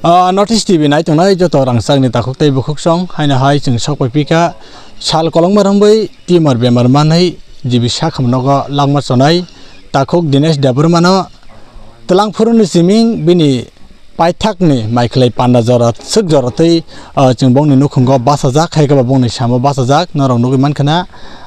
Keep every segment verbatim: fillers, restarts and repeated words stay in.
Ah, North East T V nai tongnai joto rangchakni takhuk tei bukhuk song, haino hai chwng sok pai phi kha sal kolokma romwi tumor bemar manwi G B sakhamno nogo langma chonai takhuk Dinesh Debbarmano twlang phuruni siming bini paithakni maikhlai panda jora swk jora twi, ah, chwng bongni nukhungo bachajak, hai khe bo bongni samo bachajak, norok nugwi mankha na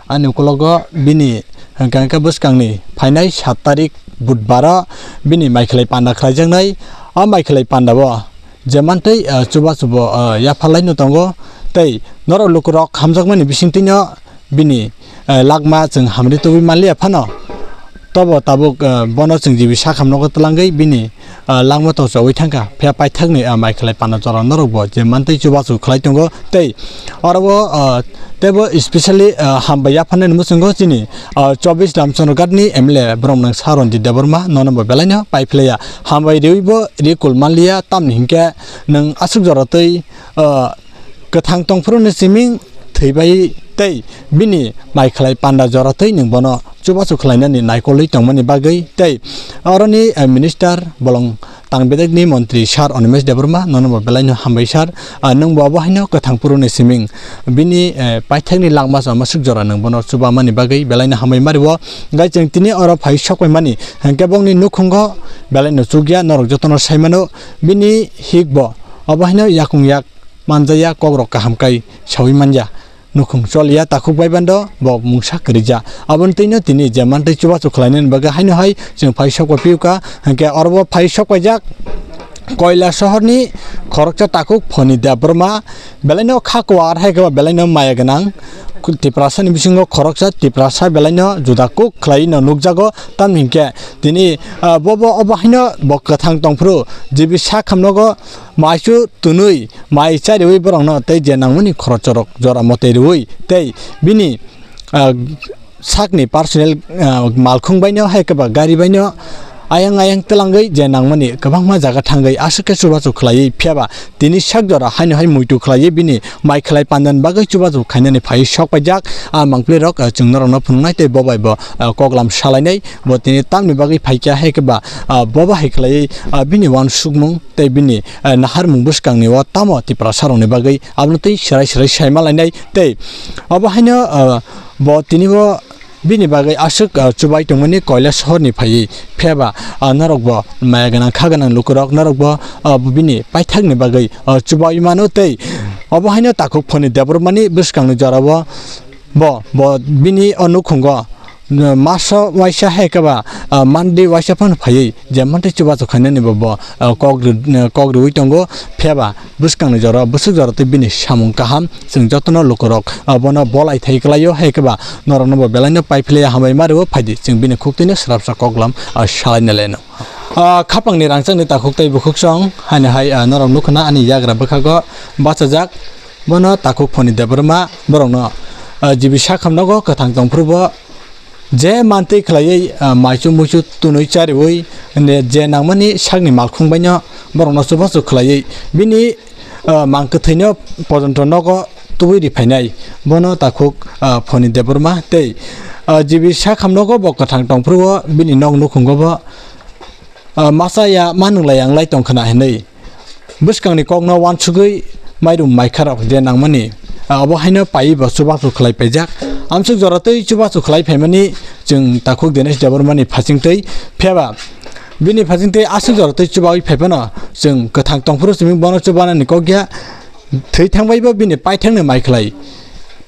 ani ukologo bini hwnkhe hwnkhe bwskangni phainai sat tarik Budbaro bini maikhlai panda khlaijaknai. O maikhlai pandao je mantwi, ah, chubachu bo, ah, yapharlaino tongo. Tei norok lukurok hamjakmani bisingtwino bini, ah, lakma chwng hamri tubui manliya phano, tobo tabuk, ah, bono chwng G B sakhamno nogo twlangwi bini, ah, langma to chowi thangkha. Phiya paithakni, ah, maikhlai panda jora norokbo je mantwi chubachu khlai tongo. Tei oro o, ah, teibo specially, ah, hambai yapharnani muchungo chini, ah, chobbish Ramchandra Ghat ni M L A borok nang Saronjit Debbarma nono bo belaino paiphlaiya. Hambai riwi bo ri kul manliya, tamni hinkhe nwng aswk jora twi, ah, kwthang tongphuru ni siming thwibai tei bini maikhlai panda jora twi nwng bono chubachu khlainani naikolwi tongmani bagwi tei oroni, eh, minister bolong tang bedekni montri sir Animesh Debbarma nono bo belaino hambai sir, ah, nwng bo abo haino kwthang phuru ni siming bini, eh, paithakni langma chama swk jora nwng bono chubamani bagwi belaino hambai mario. Gai chwng tini oro phai sokpaimani hwnkhe bongni nukhungo belaino chukya, norok jotono saimano bini hik bo obo haino yakung yak manjaya, kokrok kaham kai sawi manya. Nukhung choliya takhuk bai bando bo mungsa kwrwija. Aboni twino tini je mantwi chubachu khlainani bagwi haino hai chwng phai sokpai phiuka, hwnkhe orobo phai sokpaijak Koila sohorni khoroksa takhuk Phoni Debbarma, belaino kha kuar hai khe bo belaino maya gwnang. Tiprasani bisingo khoroksa Tiprasa belaino juda kuk khlai no nukjago, tamni hinkhe tini, ah, bobo obo haino bo kwthang tongphuru G B sakhamnogo maichu tunui mai chariwi borokno tei je nangmani khorochorok jora motoi riwi tei bini, ah, sakni personal, ah, malkhung baino hai khe ba gari baino ayang ayang twlangwi je nangmani kwbangma jaga thangwi aswk khe chubachu khlaiwi, phiya ba tini sak jora haino hai muitu khlaiwi bini maikhlai pandan bagwi chubachu khainani phaiwi sokpaijak. Ah, mangpli rok, ah, chwng norokno phunuknai tei bo bai bo, ah, koklam salainai, bo tini tamni bagwi phaikha hai khe ba, ah, bo bahai khlaiwi, ah, bini uansukmung tei bini, eh, naharmung bwskangni o tamo Tiprasa rokni bagwi abono tei swrai swrai saima lainai tei obo haino, eh, bo tini bo bini bagwi aswk, eh, chubai tongmani Koila sohorni phaiwi pheba, ah, norok bo maya gwnang kha gwnang lukurok norok bo, ah, bini paithakni bagwi, ah, chubai mano tei obo haino takhuk Phoni Debbarmani bwskangni jorao bo, bo bini o nukhungo, uh, maso waisa hai khe ba, uh, mandi waisa phano phaiwi je mantwi chubachu khainani bo, bo, uh, kok ri-, uh, kok riwi tongo. Pheba bwskangni jora bwswk jora tei bini samung kaham chwng jotono lukurok, uh, bono bolai thai kwlaio hai khe ba norokno bo belaino paiphlaiya hambai mario phaidi chwng bini khuktwino swrapsa koklam, uh, salaina leno. Ah, khapangni rangchakni takhuk tei bukhuk song, haino hai, ah, norok nukha na ani yagra bwkhago bachajak. Bono takhuk Phoni Debbarma borokno, ah, G B sakhamnogo kwthang tongphuru bo je mantwi khlaiwi, ah, maichu muichu tunui chariwi, ne je nangmani sakni malkhung baino borokno chubachu khlaiwi bini, ah, mang kwthwino pojonto nogo tubui ri phainai. Bono takhuk, ah, Phoni Debbarma tei, ah, G B sakhamnogo bo kwthang tongphuru o bini nok nukhungo bo, ah, masa ya manwng lai yang lai tong khna hinwi bwskangni kokno uansugwi mairum maikharok je nangmani, ah, obo haino paiwi bo chubachu khlai paijak. Amsuk jora twi chubachu khlai phaimani chwng takhuk Dinesh Debbarmani phasingtwi pheba bini phasingtwi aswk jora twi chubawi phaiphano chwng kwthang tongphuru simi bono chubanani kok ya. Thwi thangbaibo bini paithakni maikhlai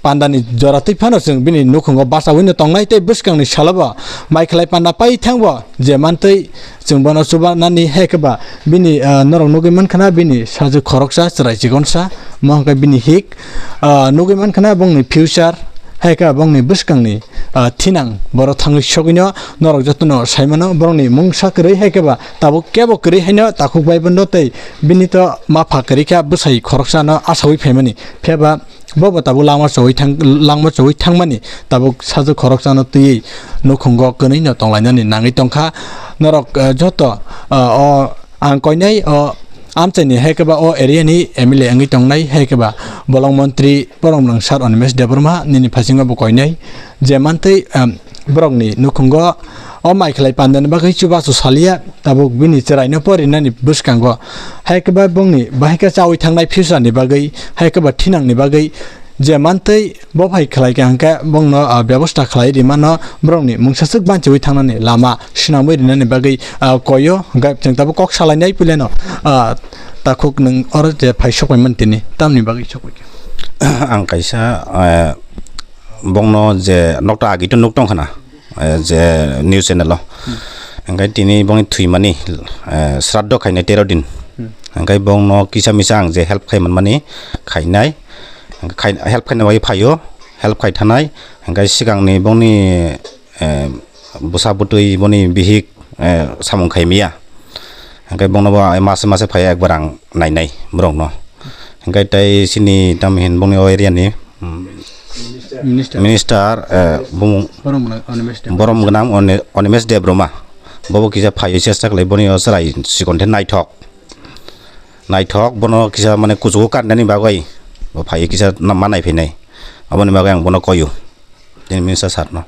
pandani jora twi phano chwng bini nukhungo bachawino tongnai tei bwskangni salobo maikhlai panda pai thangbo je mantwi chwng bono chubanani hai khe ba bini, ah, norok nugwi mankha na bini sajwk khoroksa chwrai chikonsa, mo hwnkhe bini hik, ah, nugwi mankha na bongni future hai khe ba bongni bwskangni, ah, thinang borok thangwi sogwino norok jotono saimano borokni mungsa kwrwi hai khe ba tabuk kebo kwrwi haino takhuk bai bondo tei bini to ma pha kwrwi kha bwsai khoroksano asaui phaimani. Pheba bobo tabuk langma chowi thang, langma chowi thangmani tabuk sajwk khoroksano twiwi nukhungo kwnwino tonglainani nangwi tongkha. Norok, eh, joto, eh, o ang koinai o amchaini hai khe ba o area ni M L A wngwi tongnai hai khe ba bolong montri borok nwng sir Animesh Debbarma nini phasingo bo koinai je mantwi, em, Borokni nukhungo o mai khlai pandani bagwi chubachu saliya, tabuk bini chwraino porinani bwskango hai khe ba bongni bahai khe chaui thangnai future ni bagwi, hai khe ba thinangni bagwi je mantwi bo phai khlai kha hwnkhe bongno, ah, byabosta khlai rimano, borokni mungsa swk banchiui thangnani lama swnamwi rinani bagwi, ah, koyo, hwnkhe chwng tabuk kok salainai puileno, ah, takhuk nwng oro je phai sokpai man tini tamni bagwi sokpai kha? Ang kaisa, eh, bongno je nokta agi to nuk tong khna, eh, je news channel o. Hmm. Hwnkhe tini bongni thwimani, eh, sraddho khainai tero din. Hmm. Hwnkhe bongno kisa misa ang je help khai manmani khainai, khai, help khaina bagwi phaio, help khai thanai. Hwnkhe swkangni bongni, eh, bwsa bwtwi boni bihik, eh, samung khai miya. Hwnkhe bongno bo mase mase phai ekbar ang nainai borokno. Hwnkhe tei chini tamo hin bongni o area ni, mm, Minister. Minister, eh, bumung Borom gwnang Animesh Debbarma. Borom gwnang Oni-, Animesh Debbarma. Bobo kisa phaiwi chesta khlai boni o chwrai chikon the naithok. Naithok bono kisa mane kuchugo karnani bagwi bo phaiwi kisa na-, ma naiphainai. Aboni bagwi ang bono koyo. Tini minister sir no.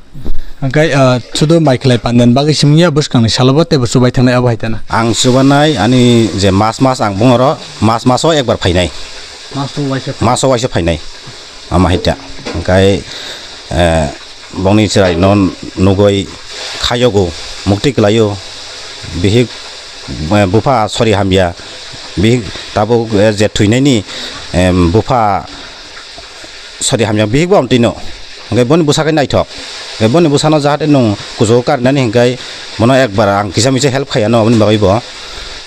Hwnkhe, ah, sudu mai khlai pandan bagwi simi ya bwskangni salo bo teibo chubai thangnai abo hai tana. Ang chubanai ani je mas mas ang bungoro mas mas o ekbar phainai. Mas o waisa phainai. Mas o waisa phainai. Ama hai ta. Hwnkhe, eh, bongni chwrai no nugoi khayogo mukti kwlaio bihik, eh, bupha sori hamya bihik tabuk, eh, je thwinaini, em, bupha sori hamya bihik bo amtwi no. Hwnkhe boni bwsa khe naithok. Hwnkhe boni bwsano jahate nwng kuchugo karinani hwnkhe bono ekbar ang kisa misa help khaiya no aboni bagwi bo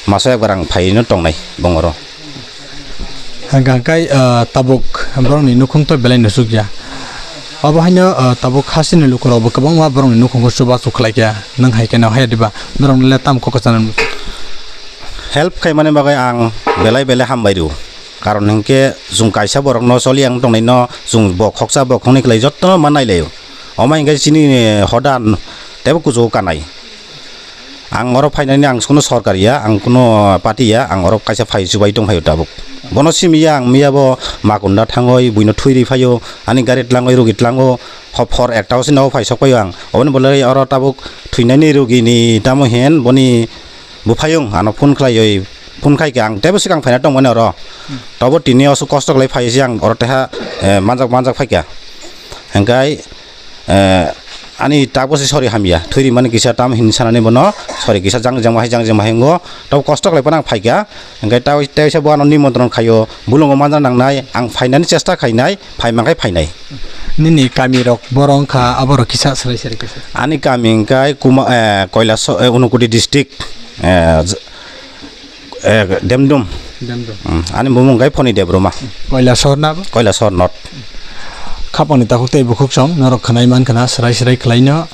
maso ekbar ang phaino tongnai bongoro. Hwnkhe hwnkhe, ah, tabuk borokni nukhung to belai no chukya. Obo haino, ah, tabuk hasteni lukurokbo kwbangma borokni nukhungo chubachu khlaikha. Nwng hai kheno haya diba borokno le tamo kok chanani? Help khaimani bagwi ang belai belai hambai rw. Karon hinkhe chwng kaisa borokno choli ang tongnaino chwng bo khoksa bo khoknwi khlai jotono ma nailaio. Omo hinkhe chini hoda teibo kuchugo kanai. Ang oro phainani ang kuno sorkar ya, ang kuno party ya, ang oro kaisa phai chubai tongphaio tabuk. Bono simi ya ang miya bo Makunda thangoi buino thwi ri phaio, ani gari tlangoi rugi tlango, hop hor ekta o sini o phai sok phaio ang. Oboni bolai oro tabuk thwinani rugini tamo hen boni buphayung ano phone khlaioi, phone khai khe ang teibo swkang phaina tongmani oro. Hmm. Tobo tini oso kosto khlai phai se ang oro teha, eh, manjak manjak phaikha. Hingkai, eh, ani tabuk se sori hamya, thwi rimani kisa tam hin sanani bono, sori kisa jang jang bahai jang jang bahai ngo, tobo kosto khlai phano ang phaikha. Hingkai tei, tei se bo ano nimontron khaio, bulungo manjak nangnai, ang phainani chesta khainai, phai mankhe phainai. Nini kami rok boro wngkha, aborok kisa swrai swrai kisa. Ani kami wngkha Kuma-, eh, Koilaso-, eh, Unakoti district, eh, j-, eh, Demdum. Demdum. Hmm, ani bumung wngkha Phoni Debbarma. Koilasor na bo? Koilasor North. Khapangni takhuk tei bukhuk song, norok khwnai mankha na swrai swrai khlaino.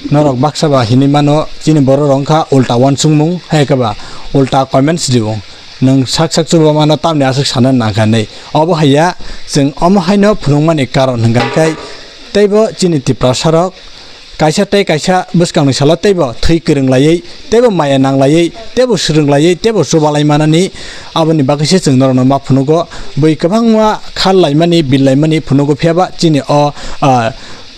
Norok baksa ba hinwi mano, chini borok rok wngkha ulta wansukmung, hai khe ba ulta comments rio. Nwng sak sak chuba mano tamni aswk sana nangkha hinwi. Obo hai ya, chwng omo haino phunukmani karon hwnkha khe teibo chini Tiprasa rok kaisa tei kaisa bwskangni salo teibo thwi kwrwng laiwi, teibo maya nang laiwi, teibo swrwng laiwi, teibo chuba lai manani aboni bagwi se chwng norokno ma phunugo. Bui kwbangma khar laimani, bil laimani phunugo, phiya ba chini o, ah,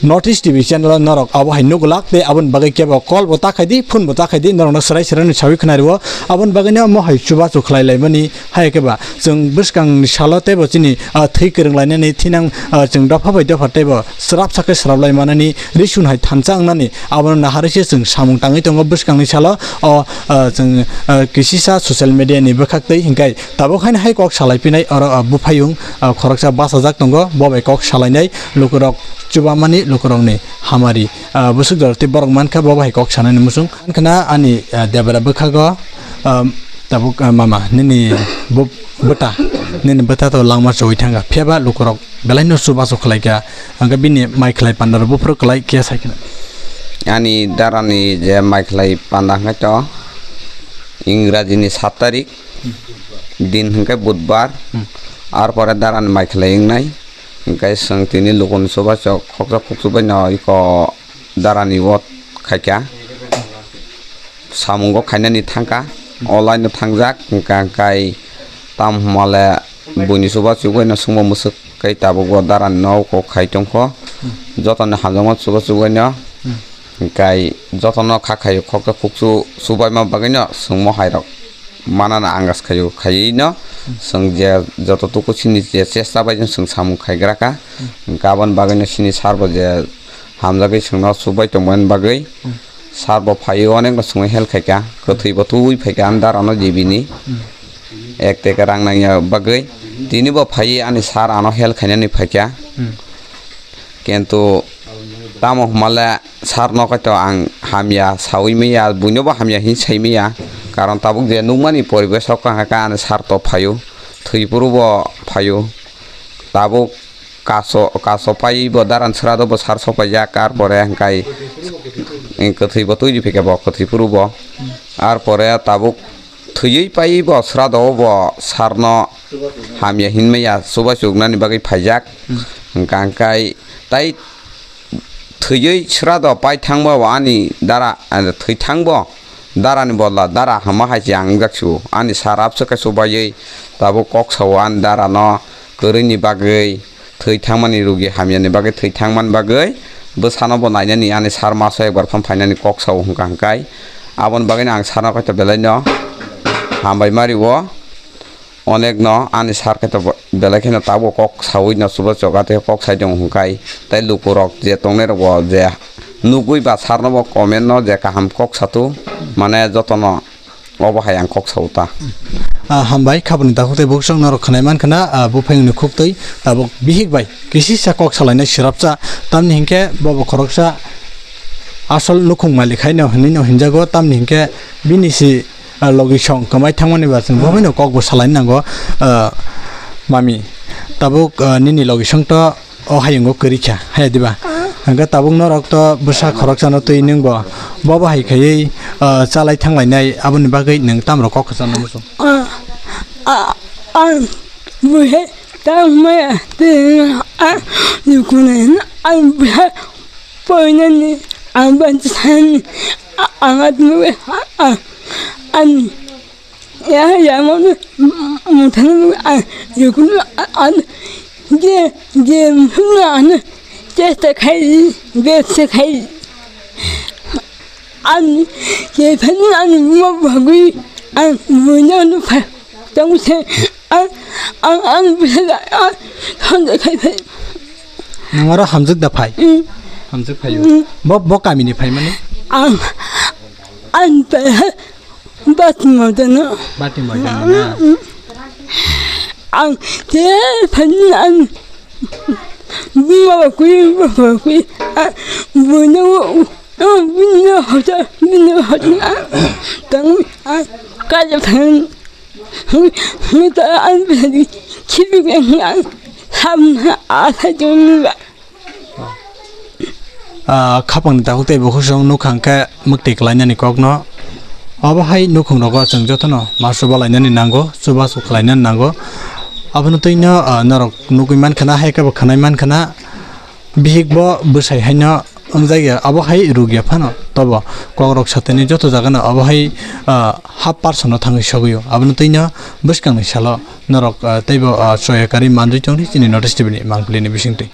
North East T V channel o norok abo hai nugulak tei aboni bagwi kebo call bo ta khai di, phone bo ta khai di, norokno swrai swrai no sawi khwnai rwo. Aboni bagwi no omo hai chubachu khlai lai mani, hai khe ba chwng bwskang ni salo tei bo chini, ah, thwi kwrwng lai nani thinang, ah, chwng dopha bai dopha tei bo swrap sa khe swrap lai manani, risun hai thansa wng nani, abono naharwi se chwng samung tangwi tongo bwskang ni salo. O, ah, chwng, ah, kisisa social media ni bwkhak twi hwnkhe tabuk haino hai kok salai pinai oro, ah, buphayung, ah, khoroksa bachajak tongo, bo bai kok salainai lukurok. Chubamani lukurokni hamari, ah, bwswk jora tei borok mankha, bo bai kok sanani muchung. Mankha na ani, ah, debra bwkhago, ah, tabuk, ah, mama, nini bu-, bwta, nini bwta to langma choi thangkha. Phiya ba lukurok belai no chubachu khlaikha. Hwnkhe bini mai khlai panda rok buphuru kwlai khe sai khna. Ani darani je mai khlai panda hwnkhe to Ingraji ni sat tarik, din hwnkhe budbar, hmm, ar pore darani mai khlai wngnai. Hwnkhe chwng tini lukuni chubachu khoksa khuksu bai no iko darani o khaikha. Samungo khainani thangkha, o line no thangjak, hwnkha hwnkhe tam hwnmale buini chubachu bai no swngmo mwswk kai tabuk o darani no kok khai tongkho. Jotoni hamjakma chubachu bai no Hingkai jotono kha khaio, khoksa khuksu subaima bagwino chwngmo hairok manana angas khaio, khaiwi no chwng je joto tuku chini je chesta bai chwng samung khaigra kha. Hingkhe aboni bagwino chini sir bo je hamjagwi chwngno subai tongmani bagwi sir bo phaiwi onekno chwngwi help khaikha, kwthwi bo twiwi phaikha ani dara no jibini. Ek teke rang nangya bagwi tini bo phaiwi ani sir ano help khainani phaikha. Kintu tamo hwnmale sir no kaitor ang hamya saui maya, buino bo hamya hin sai maya. Karon tabuk je nukmani poribesh rok kaham kha, ani sir to phaio, thwi phuru bo phaio. Tabuk kaso, kaso pai bo daran srado bo sir sopaijak, ar pore hingkai kwthwi bo twi riphaikha bo kwthwi phuru bo. Ar pore tabuk thwiwi pai bo srado bo sir no hamya hin maya, chubachu wngnani bagwi phaijak. Hingkha hingkai tai thwiwi srado pai thangbo ani dara, eh, thwi thangbo darani bodla dara hama hai se ang wngjak su. Ani sir abse khe chubaiwi tabuk kok sao ani dara no kwrwini bagwi, thwi thangmani rugi hamyani bagwi, thwi thangmani bagwi bwsano bo nainani ani sir maso ekbar phano phainani kok sao hwnka hwnkhe. Aboni bagwino ang sir no kaitor belai no hambai ma rio. Onekno ani sir khe to belai kheno tabuk kok saui no chubachu wnga tei kok sai tongo hwnkhai, tei lukurok je tongnairokbo je nugwi ba sir no bo comment no je kaham kok satu, mane jotono obo hai ang kok sao ta. Ah, hambai, khabangni takhuk tei bukhuk norok khwnai mankha na, ah, buphang ni khuk twi tabuk bihik bai kisisa kok salainai swrapsa, tamni hinkhe bobo khoroksa asol nukhung malik haino hinwi no hinjago, tamni hinkhe bini si ah, logi song kwmai thangmani ba chwng bo haino kok bo salai nango, ah, mami. Tabuk, ah, nini logi song to o hayungo kwrwi kha, haya diba? Hwnkhe tabuk norok to bwsa khoroksa no twi nwng bo, bo bo hai khaiwi, ah, chalai thanglainai, aboni bagwi nwng tamrok kok kwchangno muchung? Ah, ah, ang bwsa tangmaya twi ang lukunai ang bwsa poinani ang bansani ang atmwe ang Ya, ya, mano, muthan, ah, yukun, ah, ah, je, je, muthan, ah, chesta khai, best khai. An, je, phan, an, mo, bagui, an, mo, no, no, pha, tong se, an, an, an, bisa, an, thon, khai, khai. Nwng oro hamjwk da phai? Mm. Hamjwk phai o. Mm. Bo, bo kamini phai mani? Ang, ang, Bati moitano. Bati moitano na. Ang te phan ang bima bakui bakui. Buino buino hota buino hota. Tang kaja phan. Mita ang bati kibi ang sam asa jumba. Ah, khapangni takhuk tei bukhuk song nukha hwnkhe mwktwi kwlainani kokno. Obo hai nukhungrogo chwng jotono ma chuba lainani nango, chubachu khlainani nango. Abono twino, ah, norok nugwi mankha na, hai khe bo khwnai mankha na, bihik bo bwsai haino wngjakya, abo hai rwgya phano. Tobo kokrok satani joto jagano abo hai, ah, half percent-o thangwi sogwi o. Abono twino bwskangni salo norok, ah, teibo, ah, choya karwi manjwi tongdi chini North East T V ni mangpili ni bisingtwi.